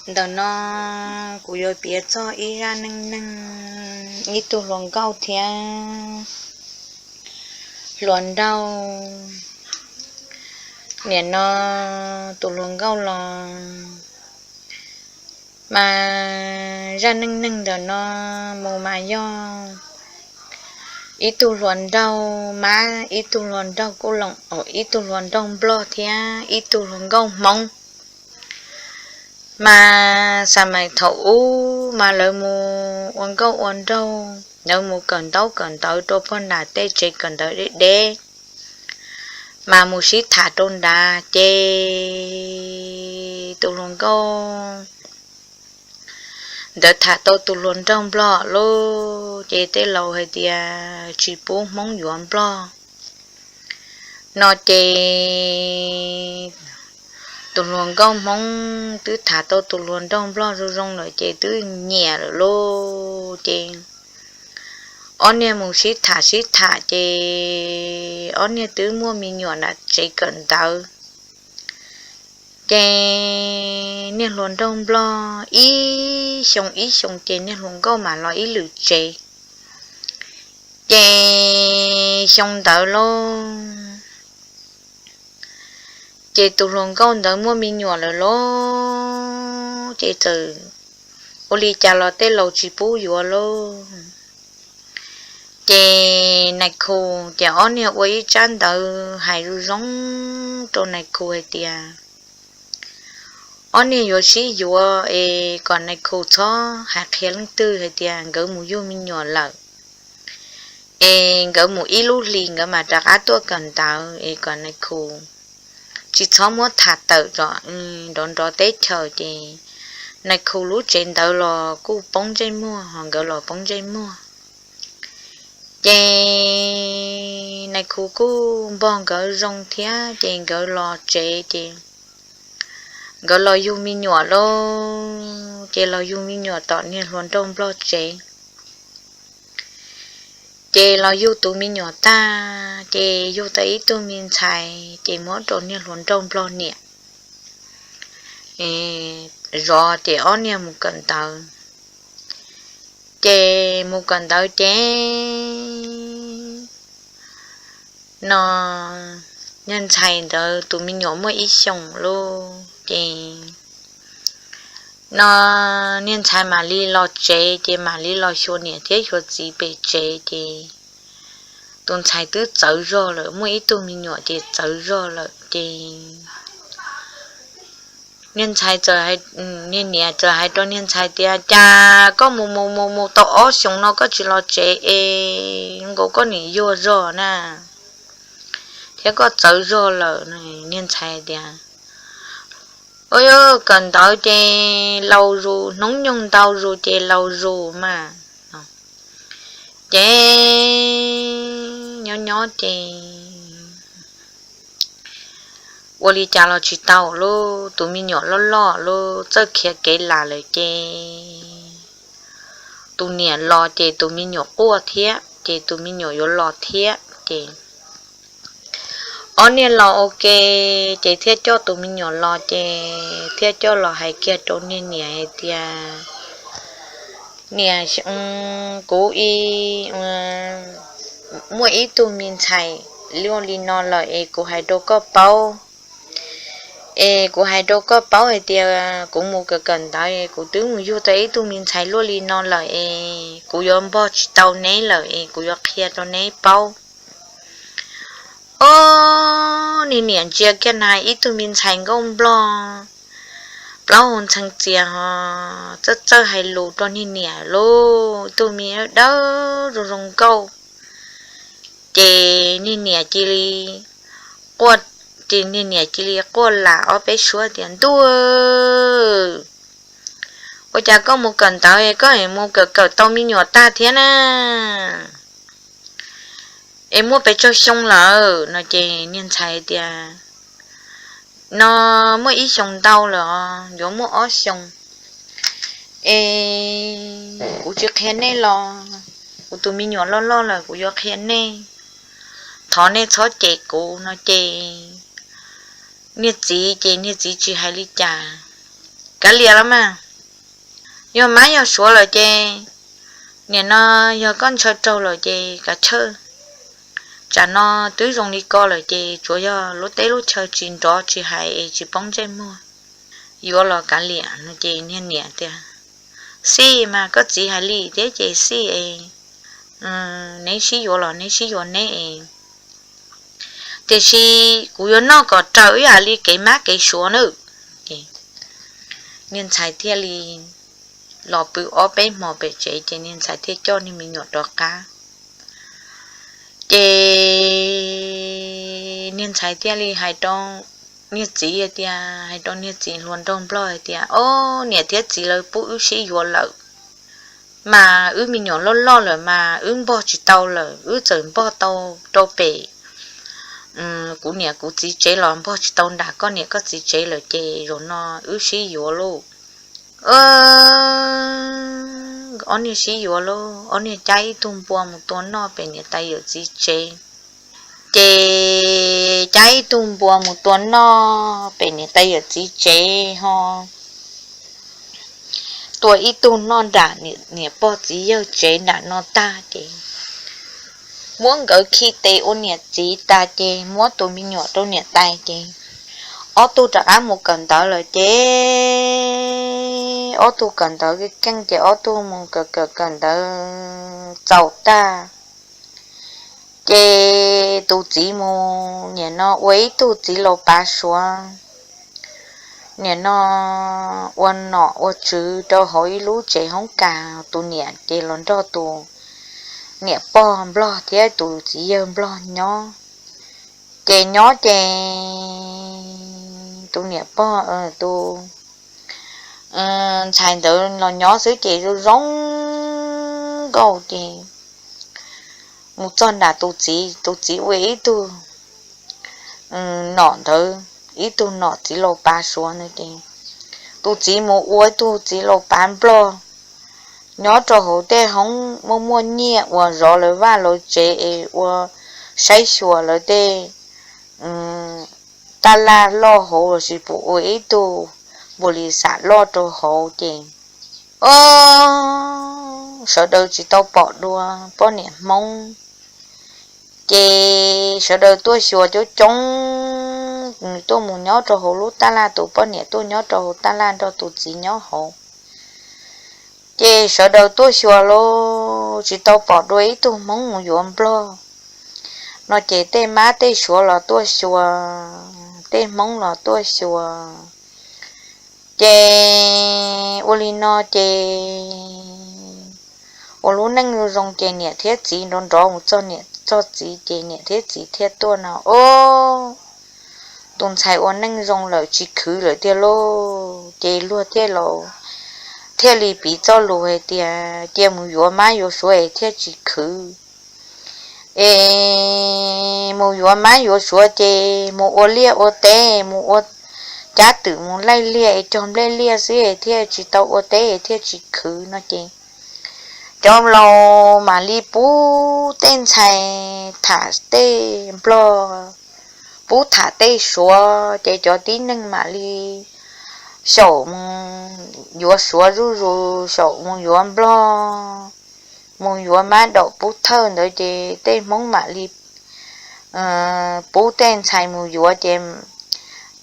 Ntawm no kuv yuav piav txog ib zaj neej neeg ib tug hluas nkauj thiab hluas nraug. Nim no tus hluas nkauj los mas zaj neej neeg ntawm no mus mas yog ib tug hluas nraug mab, ib tug hluas nraug kuj loom, ib tug hluas nraug nplog thiab ib tug hluas nkauj hmoob. Mas xa mais thaum ub mas lawv mus ua nkauj ua nraug, lawv mus kawm ntaub kawm ntawv rau pog nram tej tsev kawm ntawv deb deb, mas mus sib tham rau nrad ces tus hluas nkauj ntawd tham tau tus hluas nraug nplog lawm, ces tej laus hais tias tsis pub hmoob yuav nplog no ces tus hluas nkauj hmoob twb tham tau tus hluas nraug nplog zoo zoo lawm ces twb nyiam lawm lauj. Ces ob niag mus sib tham sib tham ces ob niag twb muaj me nyuam nram tsev kawm ntawv. Ces niag hluas nraug nplog ib xyoo ib xyoo ces niag hluas nkauj mam los ib lwm tsev. Ces xyoo ntawd lauj, ces tus hluas nkauj ntawd muaj me nyuam lawm lauj, ces txawm ua li cas los tej laus tsis pub yuav lauj. Ces nais khu, ces ob niag ua ib tsab ntawv hais zoo zoo rau nais khu hais tias ob niag yuav sib yuav es kom nais khu txhob hais qhia leej twg hais tias nkawd mus yug me nyuam lawm, es nkawd mus ib lub hlis nkawd mam rov qab tuaj kawm ntawv, es kom nais khu tsis txhob muab tham tawm nrov nrov teb chaws. Ces nais khu lub tsev ntawd los kuj poob ntsej muag, ho nkawd los poob ntsej muag. Ces nais khu kuj npog nkawd zoo thiab, ces nkawd los tsev, ces nkawd los yug me nyuam lauj, ces los yug me nyuam tom niag hluas nraug nplog tsev. Ces los yug tus me nyuam tag, ces yug tau ib tug me ntxhais, ces muab rau niag hluas nraug nplog niam zov, ces ob niag mus kawm ntawv. Ces mus kawm ntawv ces no niag ntxhais ntawd tus me nyuam muaj ib xyoos lauj, ces no niag ntxhais mam li los tsev, ces mam li los xyuas niam thiab xyuas txiv pem tsev, ces tus ntxhais twb txawv zog lawm, muaj ib tug me nyuam ces txawv zog lawm, ces niag ntxhais txawm, niag niam txawm hais rau niag ntxhais tias, cas koj mus mus mus mus tau ob xyoos no koj tsis los tsev es nkaus koj niam yuag zog na, thiab koj txawv zog lawm. Niag ntxhais tias, ua, kawm ntawv ces laus zus, hnub nyoog ntau zus ces laus zus mas. Ces nyob nyob ces ua li cas los tsis tau lauj, tus me nyuam loj loj lauj, txawj khiav kev lam lawm ces tus niam los ces tus me nyuam quaj thiab, ces tus me nyuam yuav los thiab, ces ob niag los ua ke, ces thiaj coj tus me nyuam los, ces thiaj coj los hais kiag rau niag niam hais tias, niam, kuv muaj ib tug me ntxhais luaj li no lawm es kuv hais rau koj paub, es kuv hais rau koj paub hais tias kuv mus kawm kawm ntawv es kuv twb mus yug tau ib tug me ntxhais luaj li no lawm es kuv yuav npog tsis tau neb lawm es kuv yuav qhia rau neb paub. Ob niag niam ntsia kiag na ib tug me ntxhais nkauj nplog, plaub hau ntxhee txias ho txawj txawj hais lus rau niag niam lauj, tus me dawb zoo zoo nkauj. Ces niag niam cia li quaj, ces niag niam cia li quaj lam ob peb suab tias, ntuj, ua cas koj mus kawm ntawv es koj mus kawm kawm tau me nyuam tag thiab na, es muaj pes tsawg xyoo lawm no? Ces niag ntxhais tias, no muaj ib xyoos ntau lawm os, yuav muaj ob xyoos, es kuv tsis qhia nej los kuv tus me nyuam loj loj lawm kuv yuav qhia nej, thov nej txhob cem kuv no. Ces niag txiv, ces niag txiv tsis hais li cas, kav liam los mas. Yog mab yog suav lawm ces, nim no yog koj ntshaw raug lawm ces kav chawj. Tsam no twb zoo li ko lawm ces tsuav yog lub teb lub chaw tsis nrov tsis hais es tsis poob ntsej muag. Yuav los kav liam no ces niag niam tias, xij mas koj txiv hais li thiab ces xij es, neb sib yuav los neb sib yuav neb es, tiam sis kuv yuav noj kom raws ib yam li kev mab kev suav nawb. Niag ntxhais thiaj li los pw ob peb hmo pem tsev ces niag ntxhais thiaj coj niag me nyuam rov qab. Ces niag ntxhais thiaj li hais rau niag txiv tias, hais rau niag txiv hluas nraug nplog hais tias, o, niam thiab txiv lawv pub wb sib yuav lawm, mas wb me nyuam loj loj lawm mas wb npog tsis tau lawm, wb txawm npog tau rau pem kuv niam kuv txiv tsev los npog tsis tau nram koj niam koj txiv tsev lawm ces zaum no wb sib yuav lauj. Ob niag sib yuav lauj, ob niag cab ib tug npua mus tua noj pem niam tais yawm txiv tsev. Ces cab ib tug npua mus tua noj pem niam tais yawm txiv tsev ho tua ib tug noj nram niam pog txiv yawg tsev nram no tag ces muab nkawd khi tes ua niam txiv tas ces muab tus me nyuam rau niam tais ces ob tug rov qab mus kawm ntawv lawm ces ob tug kawm ntawv keej ces ob tug mus kawm kawm kawm ntawv txaus tag ces tus txiv mus nim no ua ib tug txiv laus pav suav, nim no ua nom ua tswv rau hauv ib lub tsev hoob kas, tus niam ces los nrog tus niam pog nplog thiab tus txiv yawg nplog nyob. Ces nyob ces tus niam pog, tus ntxhais ntawd los nyob xwb ces zoo zoo nkauj ces mus txog nram tus txiv, tus txiv ua ib tug nom ntawd, ib tug nom txiv laus pav suav ntawd ces tus txiv mus ua ib tug txiv laus pav nplog nyob rau hauv tej hoob muaj muaj nyiaj uas zov lawv vaj lawv tsev es ua saib xyuas lawv tej taj laj loj hauv los sis pus ua ib tug npus lis xam loj rau hauv ces, o, sawv daws tsis tau pom dua poj niam Hmoob. Ces sawv daws tuaj xyuas coob coob, nws tuaj mus nyob rau hauv lub taj laj, tus poj niam tuaj nyob rau hauv taj laj nrog tus txiv nyob hauv. Ces sawv daws tuaj xyuas los tsis tau pom dua ib tug Hmoob mus yuav nplog no ces tej mab tej suav los tuaj xyuas, tej Hmoob los tuaj xyuas. Ces ua li no ces ua lub neej zoo zoo ces niam thiab txiv nrov nrov mus txog niam txog txiv ces niam thiab txiv thiaj tuaj no, o, tus ntxhais ua neej zoo lawm tsis khwv lawm tiag lauj. Ces luag thiaj li, thiaj li piv txoj lus hais tias cia mus yuav mab yuav suav es thiaj tsis khwv. Es mus yuav mab yuav suav ces mus ua liaj ua teb, mus ua cab twm mus laij liaj es cog nplej liaj xwb es thiaj tsis tau ua teb es thiaj tsis khwv no ces cov laus mam li pub tej ntxhais tham tej nplog, pub tham tej suav ces cov tib neeg mam li xyaum mus yuav suav zuj zus, xyaum mus yuav nplog, mus yuav mab daum pub thawj ntawd ces tej Hmoob mam li pub tej ntxhais mus yuav ces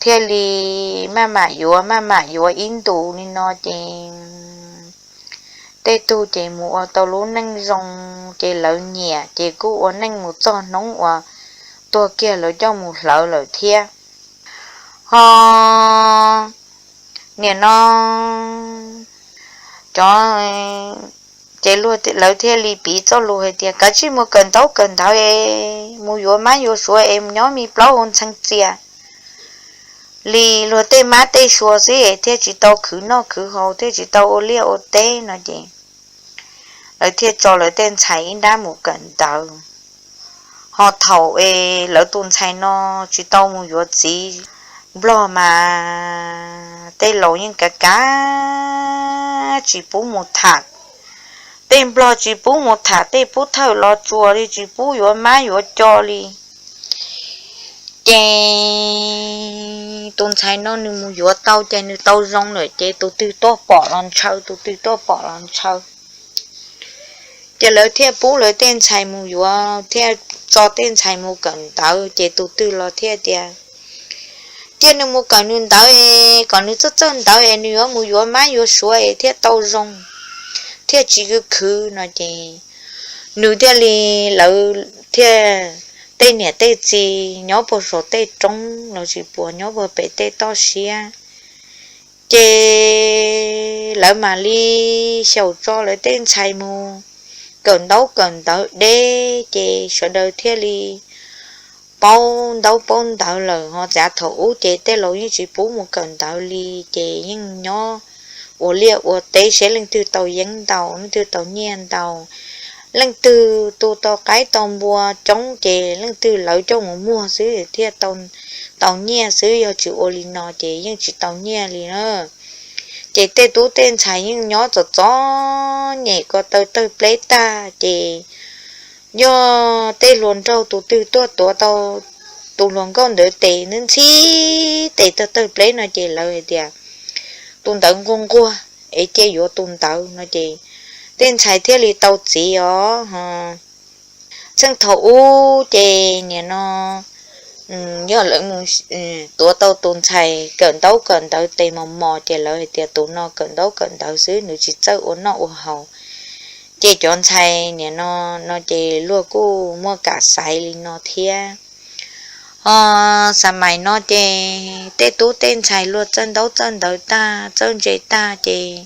thiaj li maj mam yuav maj mam yuav ib ntus li no ces tej tug ces mus ua tau lub neej zoo ces lawv nyiam ces kuj ua neej mus txog hnub uas tuag kiag lawv coj mus hlawv lawm thiab. Ho nim no cov, ces lawv thiaj li piv txoj lus hais tias kav tsij mus kawm ntaub kawm ntawv es mus yuav mab yuav suav es nyob me plaub hau ntxhee txias li luag tej mab tej suav xwb es thiaj tsis tau khwv noj khwv haus thiaj tsis tau ua liaj ua teb no ces lawv thiaj tso lawv tej ntxhais ib nrab mus kawm ntawv. Ho thaum es lawv tus ntxhais no tsis tau mus yuav txiv nplog mas tej laus yeej kav kav tsis pub mus tham, tej nplog tsis pub mus tham tej pub thawj los tsuas li tsis pub yuav mab yuav co li. Ces tus ntxhais no nws mus yuav tau ces nws tau zoo lawm ces tus twg tuaj pom los ntshaw, tus twg tuaj pom los ntshaw. Ces lawv thiaj pub lawv tej ntxhais mus yuav, thiaj tso tej ntxhais mus kawm ntawv ces tus twg los thiaj tias, cia nws mus kawm nws ntawv es kom nws txawj txawj ntawv es nws yuav mus yuav mab yuav suav es thiaj tau zoo, thiaj tsis khwv khwv no ces nws thiaj li, lawv thiaj, tej niam tej txiv nyob puag saum tej roob los tsis puas nyob puag pem tej toj siab, ces lawv mam li xyaum tso lawv tej ntxhais mus kawm ntaub kawm ntawv deb ces sawv daws thiaj li paub ntaub paub ntawv lawm. Ho txav thaum ub ces tej laus yeej tsis pub mus kawm ntawv li, ces yeej nyob ua liaj ua teb seb leej twg tau yeeb ntau, leej twg tau nyiaj ntau, leej twg tu tau qaib tau npua coob ces leej twg lawv coj mus muag xwb thiaj tau nyiaj xwb, yog tsis ua li no ces yeej tsis tau nyiaj li na. Ces tej tub tej ntxhais yeej nyob txom txom nyem ko taw tawg pleb tag ces yog tej hluas nraug tus twg tuaj tuav tau tus hluas nkauj ntawd tes ntxhib tes tawg tawg pleb no ces lawv hais tias tus ntawd nquag nquag es cia yuav tus ntawd no ces tej ntxhais thiaj li tau txiv os. Txheej thaum ub ces nim no yog lawv mus tuav tau tus ntxhais kawm ntaub kawm ntawv tes mos mos ces lawv hais tias tus no kawm ntaub kawm ntawv xwb, nws tsis txawj ua noj ua haus. Ces cov ntxhais nim no, no ces luag kuj muaj kam xaiv li no thiab. Ho xa mais no ces tej tub tej ntxhais luag txawj ntaub txawj ntawv tag txawj ntse tag ces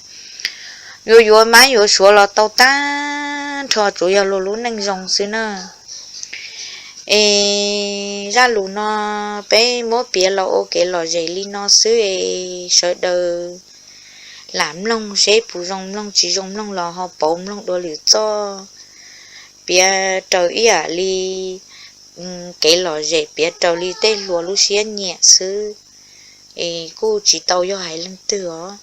yuav yuav mab yuav suav los tau tag nrho, tsuas yog luag lub neej zoo xwb na. Es zaj lus no peb muab piav los ua kev lom zem li no xwb es sawv daws lam mloog seb puas zoo mloog, tsis zoo mloog los ho pauv mloog dua lwm txoj. Piav raws ib yam li kev lom zem, piav raws li tej hluas lub siab nyiam xwb es kuj tsis tau yog hais leej twg os.